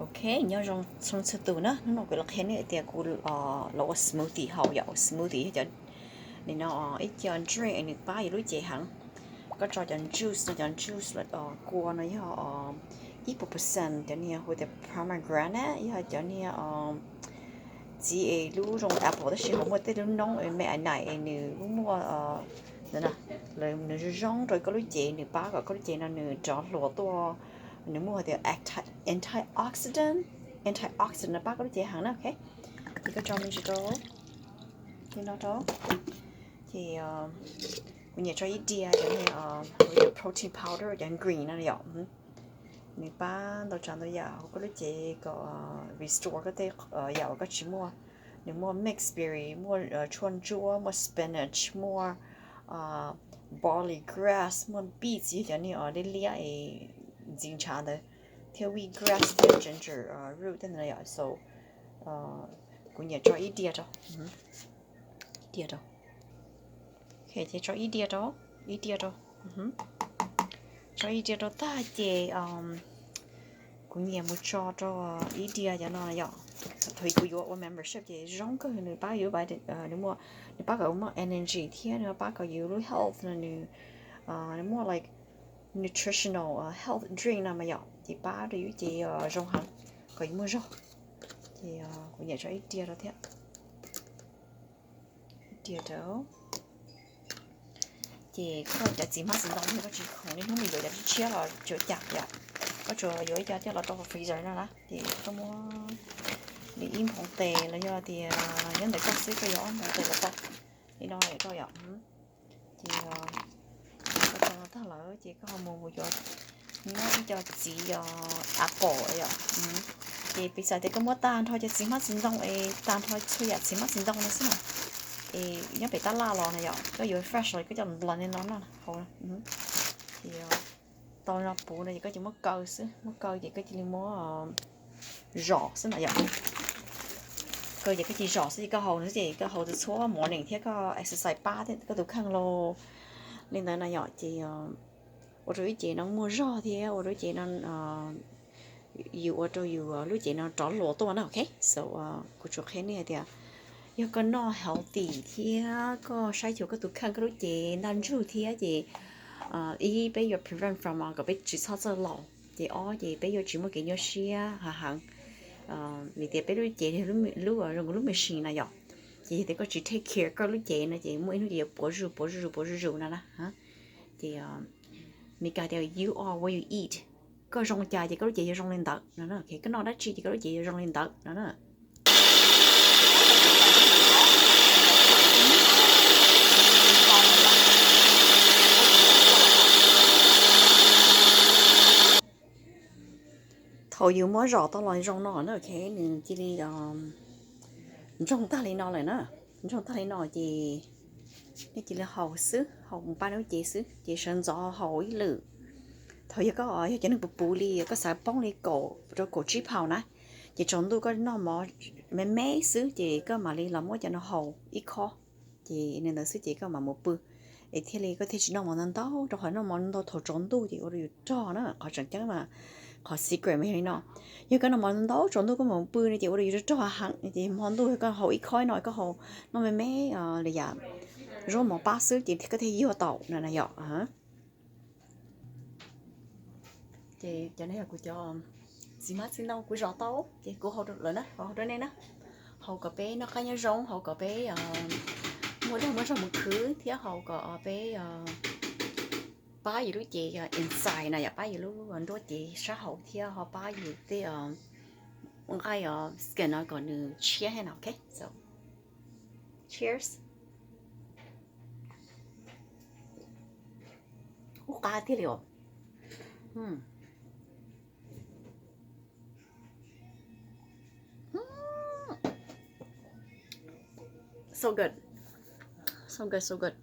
Ok, nyob zoo txhua txhua tus na, hnub no kuv los qhia nej tias kuv los ua smoothie haus yom. Smoothie yog cov, nim no ib co drink nws pab yus lub cev heev. Koj tso cov juice no, cov juice los kua no yog ib puas percent cov niag hu tias pomegranate, yog cov niag txiv es lub zoo apple tab sis ho muaj tej lub noob me a naim es nws muaj, nws zoo zoo rau koj lub cev, nws pab kom koj lub cev no nws rov hluas tuaj. Nws muaj tias antioxidant, antioxidant no pab koj lub cev heev na, ok. Ces koj tso me ntsis rau, li no rau. Ces kuv nyiam tso ib diav cov niag protein powder cov green no yom. Nws pab ntau tsav ntau yam hauv koj lub cev kom restore koj tej yam uas koj tsis muaj. Nws muaj mixed berry, muaj tshuaj ntsuab, muaj spinach, muaj barley grass, muaj beets, yog cov niag liab liab es ntxiv ntshav ntawd, thiab wheat grass thiab ginger root tej ntawd yom. So kuv nyiam tso ib diav rau, diav rau. Ok, ces tso ib diav rau, ib diav rau. Tso ib diav rau tag ces kuv nyiam mus tso rau ib diav cov no yom. Thaum kuv yuav ua membership ces zoo kawg, nws pab yuav, nws muaj, nws pab kom muaj energy thiab nws pab kom yus lub health no nws, nws muaj like nutritional health drink no mas yom, ces pab rau yus cev zoo heev, kom yus muaj zog. Ces kuv nyiam tso ib diav rau thiab. Ib diav rau. Ces koj cov txiv hmab txiv ntoo thiab koj tsis khoom, niaj hnub mus yuav cov tshiab los tsuav cam yom. Koj tsuas yuav ib co coj los rau freezer no na, ces koj muab li ib nphoo tes los yog tias nyob ntawm koj xwb koj yuav ob nphoo tes los tau. Li no rau yom. Ces koj tso no tag lawm ces koj ho mus yuav nyob ib co txiv apple yom. Ces piv xam tias koj muab tag nrho cov txiv hmab txiv ntoo es tag nrho txhua yam txiv hmab txiv ntoo no xwb na, es nyob pem tab laj los na yom, koj yuav fresh los koj coj los nplog li no no hauv. Ces tau no puv no ces koj cia muab kaw xwb, muab kaw ces koj cia li muab zom xwb na yom. Kaw ces koj cia zom xwb ces koj haus no ces koj haus txhua txhua morning thiab koj exercise pab thiab koj tus kheej los li ntawd na yom. Ces ua rau lub cev no muaj zog thiab ua rau lub cev no yus ua rau yus lub cev no rov hluas tuaj na, ok. So kuv tsuas qhia nej hais tias yog koj noj healthy thiab koj saib xyuas koj tus kheej koj lub cev ntaj ntsug thiab ces ib peb yuav prevent from kom peb tsis txhob txawj laus, ces ob ces peb yuav tsis muaj kev nyuaj siab hav heev. Vim tias peb lub cev yog lub zoo lub machine na yom, ces yog tias koj tsis take care koj lub cev no ces muaj ib hnub ces yuav puas zuj zus puas zuj zus puas zuj zus no na. Ces Meskas tias you are what you eat, koj zoo cas ces koj lub cev yuav zoo li ntawd no, koj noj dab tsi ces koj lub cev yuav zoo li ntawd no. Thaum yus muab zom tau los zoo no na, ok, nws cia li ntsoog tag li no lawm na. Ntsoog tag li no ces nej cia li haus xwb, haus mus pab lub cev xwb ces sawv ntxov haus ib lwm. Thaum yog koj yog cov neeg puv puv li koj xav poob li kaum rau kaum tsib phaus na, ces tsaus ntuj koj noj mov me me xwb ces koj mam li los muab cov no haus ib khob, ces li ntawd xwb ces koj mam mus pw, es thiaj li koj thiaj tsis noj mov ntau ntau, rau qhov noj mov ntau thaum tsaus ntuj ces ua rau yus rog na. Qhov tseem ceeb mas qhov secret mas yog li no, yog koj noj mov ntau tsaus ntuj koj mam mus pw no ces ua rau yus rog rog heev, ces hmo ntuj koj haus ib khob no, koj haus noj me me li yam zaub mov pab xwb ces koj thiaj yuag tau no na yom. Ces cov no yog kuv cov txiv hmab txiv ntoo kuv zom tau ces kuv haus lawm na, haus rau nej na. Haus kom peb noj qab nyob zoo, haus kom peb muaj dag muaj zog mus khwv thiab haus kom peb pab yus lub cev inside na yom, pab yus lub nruab cev sab hauv thiab ho pab yus tej nqaij skin no kom nws tshiab heev no, ok. So cheers. Ub qab tiag li os. So good, so good, so good.